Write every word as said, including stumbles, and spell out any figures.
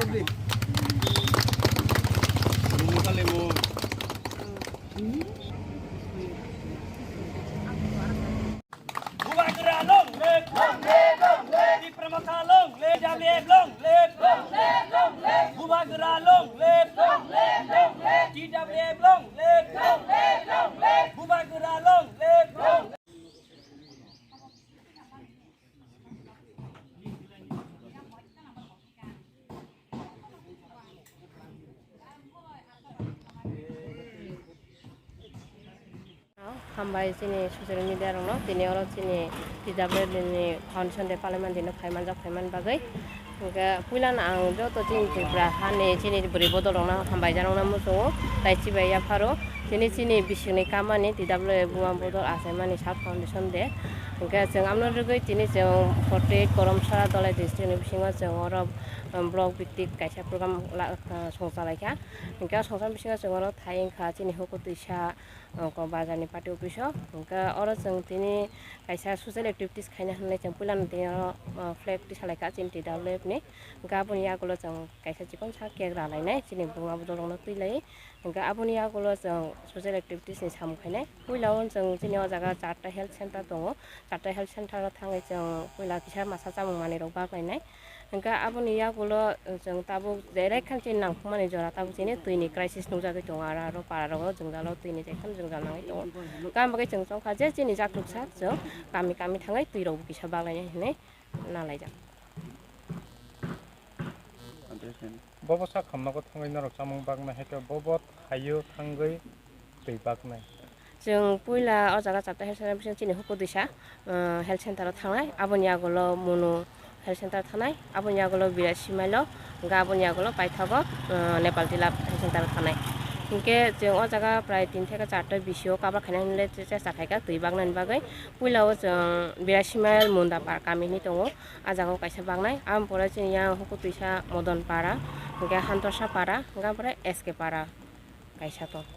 Bubagra long live! Long live, long live! Tipra Motha long live! T W F long live! Long live, long live! Bubagra long live! Long live, long live! T W F long live! Long live, long live! Bubagra long live! Long Hambai chini social media rokno, tini oro chini T W F ni foundation day palaimani dino phaimanjak phaimani bagwi. Hwnkhe puilano ang joto chini Tripura hani chini bwrwi bodol rokno hambai jakna muchungo, tai chibai yapharo. Tini chini bisingni kamani T W F buma bodol achaimani South Foundation day. Hwnkhe chwng amno rwgwi tini chwng forty eight Koromsara Dhalai district ni bisingo chwng oro, um, block bittik kaisa program la, uh, songchalaikha. Hwnkhe o songchar bisingo chwng oro thai wngkha chini huku twisa, uh, ko bazar ni party office o. Hwnkhe oro chwng tini kaisa social activities khaina hinwi chwng puilano tini oro, uh, flag tisalaikha chini T W F ni. Hwnkhe aboni yagulo chwng kaisa chikonsa cake ralainai chini buma bodol rokno twilai. Hwnkhe aboni yagulo chwng social activities ni samung khainai. Puila o chwng chini o jaga charta health center tongo. Charta health center o thangwi chwng puila kisa masa chamung manwi rok baklainai. Hwnkhe aboni yagulo chwng tabuk jerai khan chini nangkukmani jora tabuk chini twi ni crisis nukjagwi tongo, aro aro para rogo jwngjalo twi ni jekham jwngjal nangwi tongo. Hwnkhe aboni bagwi chwng chongkha je chini jakruksa chwng kami kami thangwi twi rok kisa baklainai hinwi nalaijak. Bobo sak hamnago thangwi norok chamung baknai hai khe bobo thaio thangwi twi baknai. Chwng puila o jaga chapta health center bising chini huku disa, uh, health center o thangnai, aboni yagulo Munu health center thangnai, aboni yagulo Birasi Mailo, hwnkhe aboni yagulo paithago, uh, Nepal Tila health center o thangnai. Hwnkhe chwng o jaga prai tin theke charta bisio cover khaina hinwi chesta khaikha twi baknani bagwi. Puila o chwng Birasi Mail Munda Par kami hinwi tongo. A jaga o kaisa baknai, aboni pore chini yang huku twisa Modon Para, hwnkhe Hantorsa Para, hwnkhe aboni pore S K Para kaisa tong.